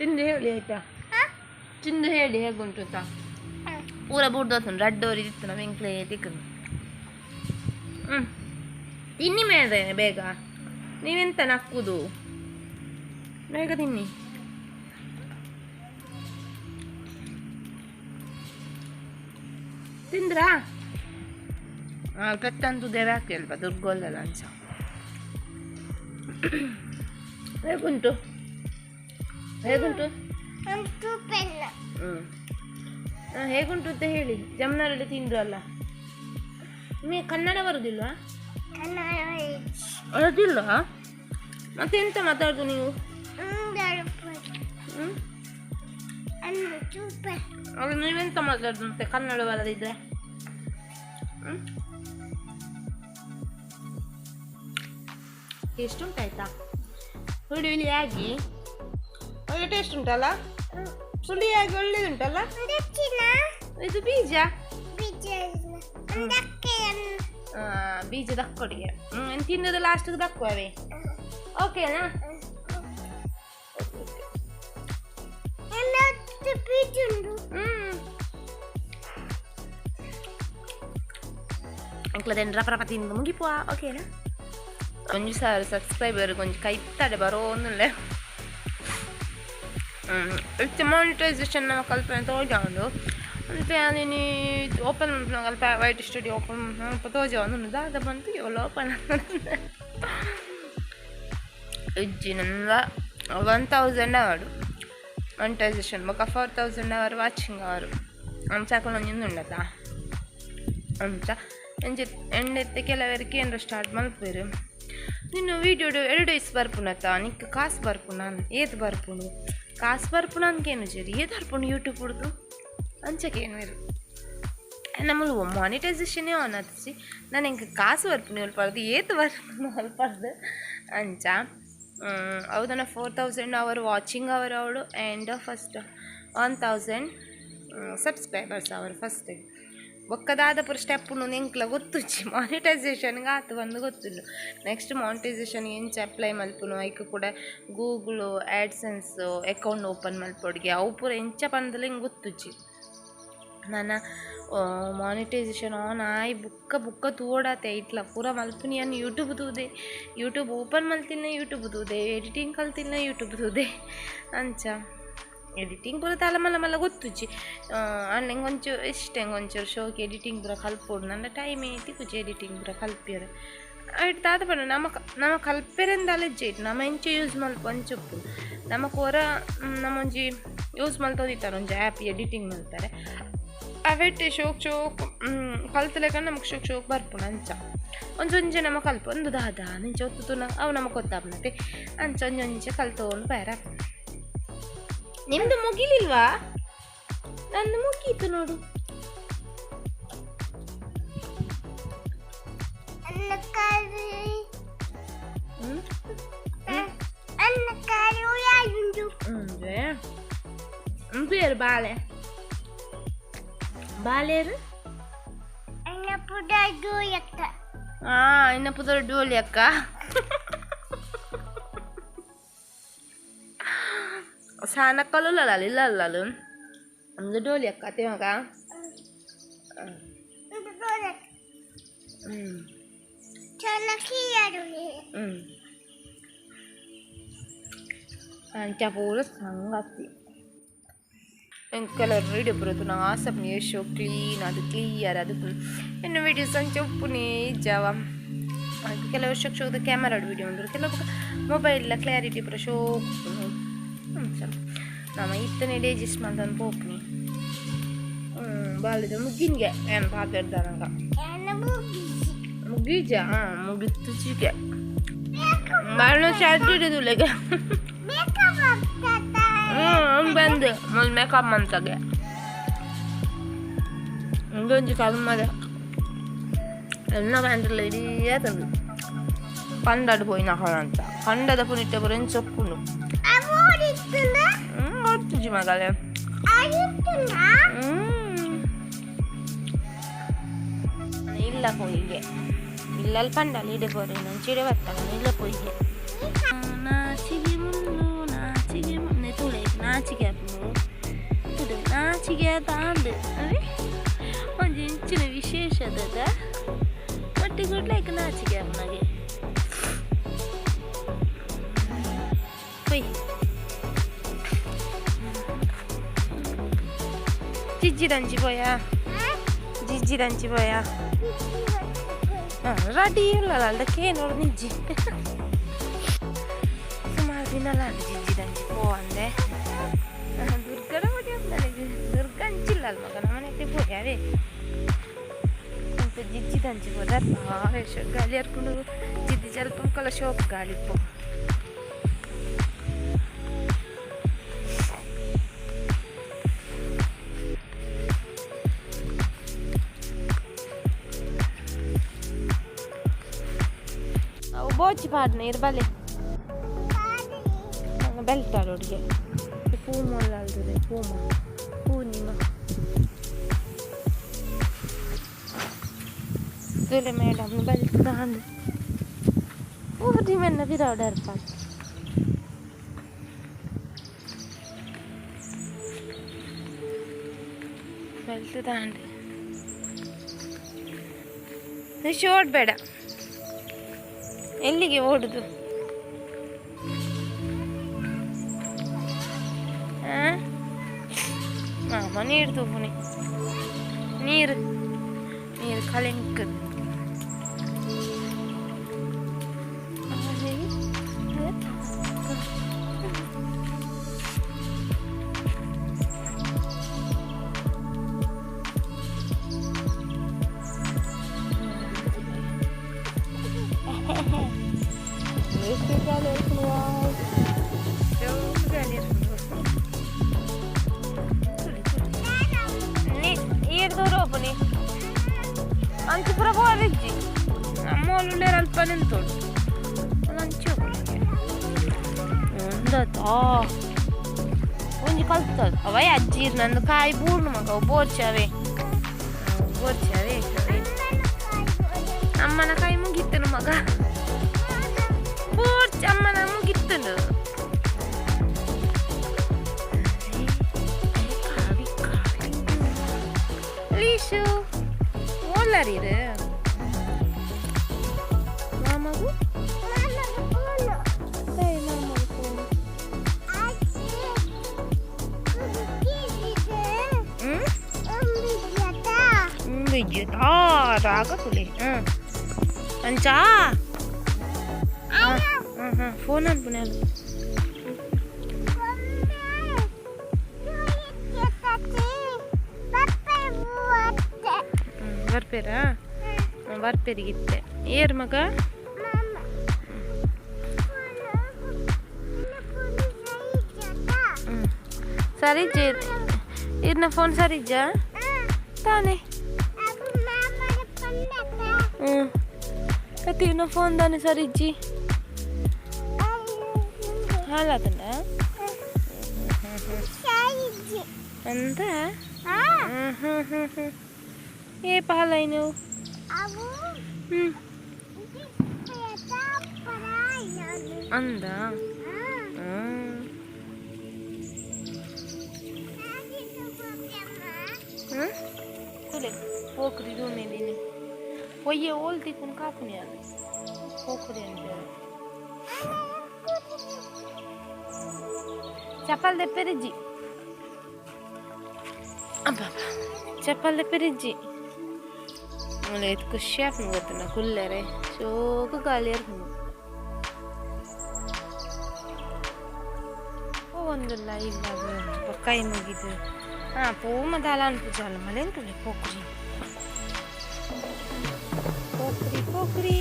ತಿಂದು ಹೇಳಿ ಆಯ್ತಾ? ತಿಂದು ಹೇಳಿ ಹೇಗುಂಟು ಅಂತ. ಪೂರ ಬೂರ್ದೋತುಂಡು ರಡ್ಡೋರಿ ಇತ್ತು ನಮ್ಮ ಎಂಕ್ಲೇ ತಿಕ್ಕುಂಡು. ಹ್ಞೂ ತಿನ್ನಿ ಮೇರೆ ಬೇಗ. ನೀವೆಂತ ನಕ್ಕುದು? ಬೇಗ ತಿನ್ನಿ. ತಿಂದ್ರಾ? ಪೆತ್ತಂತು ದೇವ ಹಾಕಿ ಅಲ್ವಾ ದುರ್ಗೋಲ್ಲಲ್ಲ ಅಂಚ. ಹೇಗುಂಟು? ಹೇಗುಂಟು? ಹ್ಞೂ ಹೇಗುಂಟು ಅಂತ ಹೇಳಿ. ಜಮುನಾರಲ್ಲಿ ತಿಂದ್ರು ಅಲ್ಲ? ನಿಮಗೆ ಕನ್ನಡ ಬರುದಿಲ್ವಾ? ಬರುದಿಲ್ಲ? ಮತ್ತೆ ಎಂತ ಮಾತಾಡುದು ನೀವು? ಹ್ಞೂ ಅದು ನೀವೆಂತ ಮಾತಾಡುದು ಮತ್ತೆ ಕನ್ನಡ ಬರದಿದ್ರೆ? ಹ್ಞೂ ಟೇಸ್ಟ್ ಉಂಟಾಯ್ತಾ? ಹುಳಿ ಹುಳಿಯಾಗಿ ಒಳ್ಳೆ ಟೇಸ್ಟ್ ಉಂಟಲ್ಲ? ಸುಳಿಯಾಗಿ ಒಳ್ಳೇದುಂಟಲ್ಲ? ಇದು ಬೀಜ ಬೀಜ ದಕ್ಕೊಡಿಗೆ. ಹ್ಞೂ ತಿನ್ನೋದು ಲಾಸ್ಟಿಗೆ ದಕ್ಕುವವೆ. ಓಕೆನಾ? ಹ್ಞೂ ಅಂಕ್ಲದೆನ್ ರಪ ರಪ ತಿಂದು ಮುಗಿಪುವ. ಓಕೆನಾ? ಒಂಜಿ ಸಾವಿರ ಸಬ್ಸ್ಕ್ರೈಬರ್ ಒಂಜಿ ಕೈತಡೆ ಬರೋನುಲ್ಲೆ. ಇತ್ತೆ ಮಾನಿಟೈಸೇಷನ್ ನಮ್ಮ ಕಲ್ಪನೆ ತೋಜಾಂಡು ಅಂತೆ ನೀನು ಓಪನ್ ಅಲ್ಪ ವೈಟ್ ಸ್ಟುಡಿಯೋ ಓಪನ್ ಅಲ್ಪ ತೋಜಾವಂದು ದಾದ ಬಂತು ಎವ್ಲು ಓಪನ್ ಇಜ್ಜಿ. ನನ್ನ 1000 ಅವಡು ಮಾನಿಟೈಸೇಷನ್ ಬೊಕ 4000 ಅವರ್ ವಾಚಿಂಗ್ ಅವರು ಅಂಚಾಕುಲು ಒಂಜಿ ಉಂಡತ ಅಂಚ ಎಂಚ ಎಂಡೆತ್ತೆ ಕೆಲವರಿಗೆ ಏನಾರ ಸ್ಟಾರ್ಟ್ ಮಲ್ಪುವೆರ್. ನಿನ್ನ ವೀಡಿಯೋಡು ಎಡ್ವರ್ಟೈಸ್ ಬರ್ಪುನತ ನಿಕ್ಕ್ ಕಾಸು ಬರ್ಪುನ ಏತ್ ಬರ್ಪುಂಡು? ಕಾಸು ಬರ್ಪುನ ಅಂದ್ಕೇನುಜೆರ್ ಏತ್ ಬರ್ಪುಂಡು ಯೂಟ್ಯೂಬ್ ಹುಡ್ದು ಅಂಚ ಕೇನುವೆರ್. ನಮ್ಮಲು ಮಾನಿಟೈಸೇಷನ್ ಆನ್ ಆತಿಜಿ. ನಾನು ಎಂಕ್ ಕಾಸು ಬರ್ಪುನಿ ಅಲ್ಪರ್ದು ಏತ್ ಬರ್ಪುಂಡು ಅಲ್ಪರ್ದು ಅಂಚ. ಹೌದನ 4000 ಅವರ್ ವಾಚಿಂಗ್ ಅವರ್ ಅವಳು ಆ್ಯಂಡ್ ಫಸ್ಟ್ 1000 ಸಬ್ಸ್ಕ್ರೈಬರ್ಸ್ ಅವರು ಫಸ್ಟ್. ಬೊಕ್ಕ ದಾದ ಪೂರ ಸ್ಟೆಪ್ ಉಂಡು ಎಂಕ್ಲ ಗೊತ್ತುಜ್ಜಿ. ಮಾನಿಟೈಸೇಷನ್ಗೆ ಆತು ಬಂದು ಗೊತ್ತುಂಡು. ನೆಕ್ಸ್ಟ್ ಮಾನಿಟೈಸೇಷನ್ ಎಂಚ ಅಪ್ಲೈ ಮಲ್ಪುನು ಐಕ್ ಕೂಡ ಗೂಗಲ್ ಆ್ಯಡ್ಸೆನ್ಸ್ ಅಕೌಂಟ್ ಓಪನ್ ಮಲ್ಪೊಡ್ಗೆ ಅವು ಪೂರ ಎಂಚ ಪಂದಲ ಎಂಕ್ ಗೊತ್ತುಜ್ಜಿ. ನನ ಮಾನಿಟೈಸೇಷನ್ ಆನ್ ಆಯ್ ಬುಕ್ಕ ಬುಕ್ಕ ತೂವೊಡಾತೆ ಐಟ್ಲ ಪೂರ ಮಲ್ಪುನಿ ಯಾನ್ ಯೂಟ್ಯೂಬ್ ತೂದೆ. ಯೂಟ್ಯೂಬ್ ಓಪನ್ ಮಲ್ತಿನ ಯೂಟ್ಯೂಬ್ ತೂದೆ, ಎಡಿಟಿಂಗ್ ಕಲ್ತಿನ ಯೂಟ್ಯೂಬ್ ತೂದೆ. ಅಂಚ ಎಡಿಟಿಂಗ್ ಪೂರ ದಾಲ ಮಲ್ಲ ಮಲ್ಲ ಗೊತ್ತುಜ್ಜಿ. ಆಂಡ ಎಂಕ್ ಒಂಚೂರು ಇಷ್ಟ ಎಂಕ್ ಒಂಚೂರು ಶೋಕಿ ಎಡಿಟಿಂಗ್ ಪೂರ ಕಲ್ಪೊಡು. ನನ್ನ ಟೈಮೇ ತಿಕ್ಕುಜಿ ಎಡಿಟಿಂಗ್ ಪೂರ ಕಲ್ಪಿಯರೆ. ಐಟ್ ದಾದ ಪಂಡ ನಮ ನಮ ಕಲ್ಪೆರೆಂದ್ ದಾಲ ಇಜ್ಜಿ. ಐಟ್ ನಮ ಎಂಚ ಯೂಸ್ ಮಲ್ಪ ಅಂಚ ಉಪ್ಪುಂಡು. ನಮಕ್ ಒರ ನಮೊಂಜಿ ಯೂಸ್ ಮಲ್ತೊಂದಿತ್ತಾರೆ ಒಂಜಿ ಆ್ಯಪ್ ಎಡಿಟಿಂಗ್ ಮಲ್ಪೆರೆ. ಅವೆಟ್ ಶೋಕ್ ಶೋಕ್ ಕಲ್ತಲೆಕ ನಮಕ್ ಶೋಕ್ ಶೋಕ್ ಬರ್ಪುಂಡು. ಅಂಚ ಒಂಜೊಂಜೆ ನಮ ಕಲ್ಪ ಒಂದು ದಾದ ನಿಂಚ ಒತ್ತು ತೂನ ಅವು ನಮಕ್ ಗೊತ್ತಾಪುನತೆ. ಅಂಚ ಒಂಜೊಂಜೆ ಕಲ್ತೊಂದು ಪೋಯೆರೆ. ನಿಮ್ದು ಮುಗಿಲಿಲ್ವಾ? ನಂದು ಮುಗೀತು ನೋಡು. പേര് ബാലെ ಬಾಲೇರು. ಇನ್ನ ಪುದರ್ ಡೋಲಿ ಅಕ್ಕ. ಸಾನಕ್ಕಲು ಇಲ್ಲ ಅಲ್ಲಲು ನಮ್ದು ಡೋಲಿ ಅಕ್ಕ ಅತ್ತೆ ಮಗ. ಹ್ಞೂ ಹ್ಞೂ ಅಂಚ ಪೂರ ಸಂಗತಿ. ಕೆಲವರು ವೀಡಿಯೋ ಪೂರ ತೂನಗ ಆಸೆ ಆಪುಂಡು ಏಶೋ ಕ್ಲೀನ್ ಅದು ಕ್ಲಿಯರ್ ಅದು ಎನ್ನ ವೀಡಿಯೋಸ್ ಅಂಚ ಉಪ್ಪುನೇ ಇಜ್ಜಾವ. ಕೆಲವು ಶೋಕ್ ಶೋಕ್ದ ಕ್ಯಾಮರಾಡ್ ವೀಡಿಯೋ ಉಂಡು, ಕೆಲವು ಮೊಬೈಲ್ ಕ್ಲಾರಿಟಿ ಪೂರ ಶೋಕ್ ಉಪ್ಪುಂಡು. ಅಂಚ ನಮ ಇತ್ತನೆ ಡೈಜೆಸ್ಟ್ ಮಲ್ತೊಂದು ಪೋಪುನಿ. ಬಾಲೆದ ಮುಗಿನ್ಗೆ ಏನ್ ಪಾತೆರ್ದಾನಗ ಮುಗೀಜ ಮುಗಿತ್ತು. ಬಾಳ ಚಾರ್ಜ್ ಇಡುದಿಲ್ಲ. ಹ್ಞೂ ಬಂದು ಮೊದಲು ಮೇಕಪ್ ಮಂತಾಗೆ ಒಂಜಿ ಕರ್ಮದ ಎನ್ನ ಪ್ಯಾಂಟಲ್ಲ ಇಡೀ ತಂದು ಕಂಡಾಡು ಪೋಯಿನ ಅಂತ ಕಂಡದ ಪುನಿಟ್ಟ ಪೂರ ಎಂಚೊಪ್ಪುಂಡು. ಹ್ಞೂ ಗೊತ್ತುಜಿ ಮಗಲೆ. ಇಲ್ಲ ಪೋಯಿಗೆ ಇಲ್ಲಲ್ಲಿ ಪಂಡಲ್ ಇಡೆ ಪೋರೆ ನಂಚಿಡೆ ಬತ್ತಾಗ ಇಲ್ಲ ಪೋಯಿಗೆ. ನಾಚಿಗೆ ಮುಲ್ಲು ನಾಚಿಗೆ ಮುನ್ನೆ ತುಳೆ. ನಾಚಿಗೆ. ನಾಚಿಗೆ ತಾಂಡು ಅವೇ ಒಂಜಿ ಇಂಚಿನ ವಿಶೇಷ ಅದ ಒಟ್ಟಿ ಗುಡ್ಲೈಕ್ ನಾಚಿಗೆ ಅಮ್ಮಗೆ ಪೊಯ್ ಜಿಜ್ಜಿದಂಚಿ ಪೋಯಾ ಜಿಜ್ಜಿದಂಚಿ ಪೋಯಾ ರೆಡಿ ಇಲ್ಲ ಕೇನೋಡು ನಿಜ್ಜಿ ಸುಮಾರು ದಿನ ಜಿಜ್ಜಿದಂಚಿ ಪೋವಂದೆ ದುರ್ಗಡ ಬಡಿ ನನಗೆ ದುರ್ಗ ಅಂಚಿಲ್ಲ ಅಲ್ಲ ಮಗ ನಮ್ಮನೆ ಪೋಯಾವೆ ಅಂತ ಜಿಜ್ಜಿದಂಚಿ ಹೋದ ಗಾಳಿ ಹರ್ಕೊಂಡು ಜಿದ್ದಿ ಜಲ್ಪ ಕಲ ಶೋಕ್ ಗಾಳಿ ಪೋ ಅವು ಬೋಚಿ ಪಾಡ್ನ ಇರ್ಬಲೆ ಬೆಲ್ತಾಳೊಡಿಗೆ ಪೂ ಮೊಲ್ಲಾಲ್ದುದೆ ಪೂಮ ಪೂರ್ಣಿಮಾ ತುಲೆ ಮೇಡಮ್ ಬೆಲ್ತಾಂಡು ಪೂರ್ಣಿಮೆನ್ನ ಬಿರಾವಡ ಇರ್ಪಾಲ್ ಬೆಲ್ತದಾಂಡು ನಿಶ್ ಓಡ್ಬೇಡ ಎಲ್ಲಿಗೆ ಓಡುದು ಮಾಮ ನೀರು ತೂಪುನಿ ನೀರು ನೀರು ಕಲೆಂಕ್ ದೂರ ಹೋಪುನಿ ಅಂಚು ಪೂರ ಪೋರಿಜ್ಜಿ ಅಮ್ಮೋಲುಳ್ಳೇರು ಅಲ್ಪ ನಿಂತೋಡು ಅಂಚು ಉಂದತಾ ಒಂಜಿ ಕಲ್ತದ ಅವೈ ಅಜ್ಜಿ ನಂದು ಕಾಯಿ ಬೂರ್ನು ಮಗ ಅವು ಬೋರ್ಚವೆ ಬೋರ್ಚವೆ ಅಮ್ಮನ ಕಾಯಿ ಮುಗಿತ್ತನು ಮಗ ಬೋರ್ಚ ಅಮ್ಮನ ಮುಗಿತ್ತನು ಲೀಶು ಓಲಾರೀರು ಮಾಮಗು ಏಯ್ ಮಾಮಗು ಫೋನು ಹ್ಮ್ ವಿದ್ಯುತ್ ರಾಗ ತುಲಿ ಹ್ಮ್ ಅಂಚಾ ಹಾಂ ಹಾಂ ಫೋನ್ ಅನ್ಪುನೆ ಅದು ಬರ್ಪೇರಾ ಬರ್ಪೇರಿಗಿತ್ತೆ ಏರ್ ಮಗ ಸರಿ ಇರ್ನ ಫೋನ್ ಸರಿಜ್ಜಾ ತಾನೆ ಹ್ಞೂ ಅತ್ತೆ ಇರ್ನ ಫೋನ್ ತಾನೆ ಸರಿಜ್ಜಿ ಹಾಲಾತಂಡ ಅಂತ ಹ್ಞೂ ಹ್ಞೂ ಹ್ಞೂ ಹ್ಞೂ ఏ పాలైన అందా ಪೋಕ್ರಿ ರೂಮೇದಿನಿ ಪೊಯ್ಯೆ ಓಲ್ ತಿಕ್ಕುನು ಕಾಪುನಿ ಅದು ಪೋಕ್ರಿ ಅಂತ ಚಪ್ಪಲ್ ದೆಪ್ಪೆರಿಜ್ಜಿ ಅಬ್ಬಾ ಚಪ್ಪಲ್ ದೆಪ್ಪೆರಿಜ್ಜಿ ಮೂಲು ಖುಷಿ ಆಪುಂಡು ಗೊತ್ತುಂಡ ಕುಲ್ಲೆರೆ ಶೋಕು ಗಾಳಿ ಇರ್ಪುಂಡು ಒಂದುಲ್ಲ ಇಲ್ಲ ಕೈ ಮುಗಿದು ಹಾಂ ಪೂ ದಾಲ ಅನ್ಪುಜಾಲ ಮಲೆಂತುಲೆ ಪೋಕ್ರಿ ಪೋಕ್ರಿ ಪೋಕ್ರಿ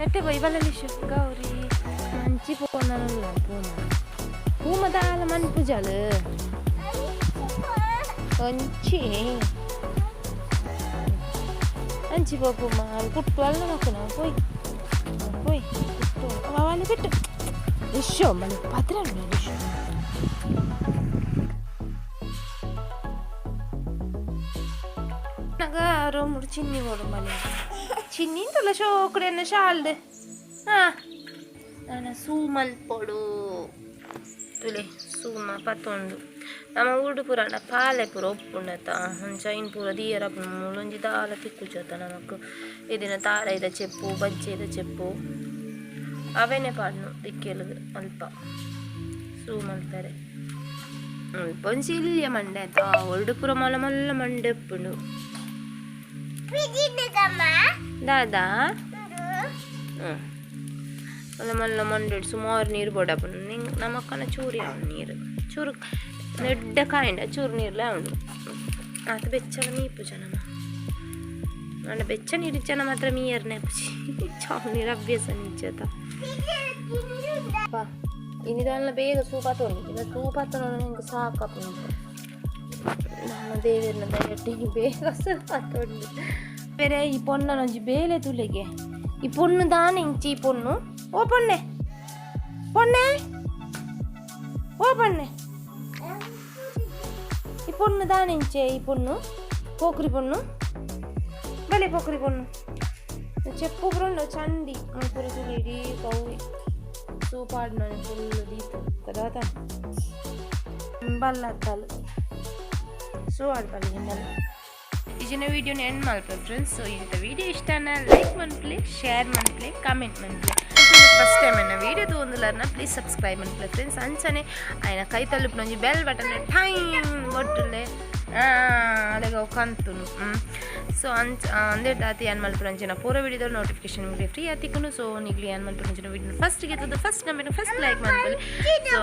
ನೆಟ್ಟೆ ಬೈಬಲಲಿಶು ಗೌರಿ ಮಂಚಿ ಪೋನಲ್ಲ ಪೂಮ ಪೂಮ ದಾಲ ಮನ್ಪುಜಾಲು ಒಂಚಿ ಅಂಚಿ ಪೋಪುಮ ಅಲ್ಲಿ ಪುಟ್ಟು ಅಲ್ಲ ಮಕ್ಕನ ಪೋಯ್ ಪೋಯ್ ಪುಟ್ಟು ಅಲ್ಲಿ ಬಿಟ್ಟು ಇಶೋ ಮನೆ ಪತ್ರ ಇಶೋ ಪೊನ್ನಗ ರೋಮುಡು ಚಿನ್ನಿ ಬೋಡು ಮನೆ ಚಿನ್ನಿ ಅಂತಲ್ಲ ಶೋಕುಡೆನ್ನ ಶಾಲ್ಡ್ ಹಾಂ ನಾನು ಸೂ ಮಲ್ಪೊಡು ತುಲೆ ಸೂಮ ಪತ್ತೊಂದು ನಮ್ಮ ಊಡು ಪೂರ ಪಾಲೆ ಪೂರ ಒಪ್ಪುಂಡತ ಅಂಚ ಇನ್ ಪೂರ ದೀಯರ ಮೂಲೊಂಜಿ ದಾಲ ತಿಕ್ಕುಜತ ನಮಕ್ ಇದಿನ ತಾರೈದ ಚೆಪ್ಪು ಬಜ್ಜೆದ ಚೆಪ್ಪು ಅವೇನೆ ಪಾಡ್ನು ದಿಕ್ಕೆಲುಗು ಅಲ್ಪ ಸೂ ಮಲ್ಪೆರೆ ಅಲ್ಪ ಒಂಜಿ ಇಲ್ಲಿಯ ಮಂಡೆ ಆಯ್ತಾ ಒಲ್ಡು ಪೂರ ಮಲ್ಲ ಮಲ್ಲ ಮಂಡೆ ಉಪ್ಪುಂಡು ದಾದಾ ಹ್ಞೂ ಮಲ್ಲ ಮಲ್ಲ ಮಂಡೆ ಸುಮಾರು ನೀರು ಬೋಡಪ್ಪುಂಡು ನಿಂಗೆ ನಮಕ್ಕನ ಚೂರಿ ಅವನು ನೀರು ಚೂರು ನೆಡ್ಡ ಕಾಯಿಂಡ ಚೂರು ನೀರ್ಲೆ ಉಂಡು ಆತ ಬೆಚ್ಚಗ ಮೀಪುಜ ನಮ್ಮ ನನ್ನ ಬೆಚ್ಚ ನೀರು ಜನ ಮಾತ್ರ ಮೀಯರ್ನೆ ಪುಜಿ ಚಾವು ನೀರು ಅಭ್ಯಾಸ ನಿಜ್ಜತ ಇನಿದಾನ ಬೇಗ ಸೂಪ ತೊಂಡು ಈಗ ಸೂಪ ತೊಗೊಂಡು ನಿಂಗೆ ಸಾಕಪ್ಪು ನಮ್ಮ ದೇವರನ್ನ ದಯಟ್ಟಿ ಬೇಗ ಸೂಪ ತೊಂಡು ಬೇರೆ ಈ ಪೊನ್ನನೊಂಜಿ ಬೇಲೆ ತುಲೆಗೆ ಈ ಪೊಣ್ಣು ದಾನೆ ಇಂಚಿ ಈ ಪೊಣ್ಣು ಓ ಪೊಣ್ಣೆ ಪೊಣ್ಣೆ ಓ ಪೊಣ್ಣೆ ಈ ಪೊಣ್ಣು ದಾನೆ ಇಂಚೆ ಈ ಪೊಣ್ಣು ಪೋಕ್ರಿ ಪೊಣ್ಣು ಬಲೆ ಪೋಕ್ರಿ ಪೊಣ್ಣು ಚೆಪ್ಪು ಬ್ರೊಂಡು ಚಂಡಿ ಪೂರ ತುಲೆ ಇಡೀ ಕೌವಿ ಸೂಪಾಡ್ ನಾನು ಫುಲ್ ದೀಪ తర్వాత ಬಲ್ಲತ್ತಲು ಸೊ ಆಡ್ಬಲ್ಲಿ ಈಜಿನ ವಿಡಿಯೋನ ಎಂಡ್ ಮಲ್ಪೆ ಫ್ರೆಂಡ್ಸ್. ಸೊ ಈ ವಿಡಿಯೋ ಇಷ್ಟನ ಲೈಕ್ ಮನ್ಪ್ಲೆ, ಶೇರ್ ಮನ್ಪ್ಲೆ, ಕಮೆಂಟ್ ಮನ್ಪ್ಲೆ. ಫಸ್ಟ್ ಟೈಮ್ ಎನ್ನ ವಿಡಿಯೋ ತೂವೊಂದುಲ್ಲರ್ನ ಪ್ಲೀಸ್ ಸಬ್ಸ್ಕ್ರೈಬ್ ಮನ್ಪ್ಲೆ ಫ್ರೆಂಡ್ಸ್. ಅಂಚನೆ ಆಯ್ನ ಕೈ ತಲುಪ್ನೊಂಜಿ ಬೆಲ್ ಬಟನ್ ಟೈಮ್ ಒಟ್ಟುಲೆ ಅಲೆಗ ಕಂತುನು. ಸೊ ಅಂಚ ಅಂದೇ ದಾತಿ ಏನ್ ಮಲ್ಪುನಂಚಿನ ಪೂರ ವಿಡಿಯೋದ ನೋಟಿಫಿಕೇಶನ್ ನಿಮಗೆ ಫ್ರೀ ಆತಿಕ್ಕುನು. ಸೊ ನಿಗ್ಲಿ ಏನ್ ಮಲ್ಪುನಂಚಿನ ವಿಡಿಯೋ ಫಸ್ಟ್ ಗೆತ್ತದು first comment first like ಮನ್ಪುಲೆ. ಸೊ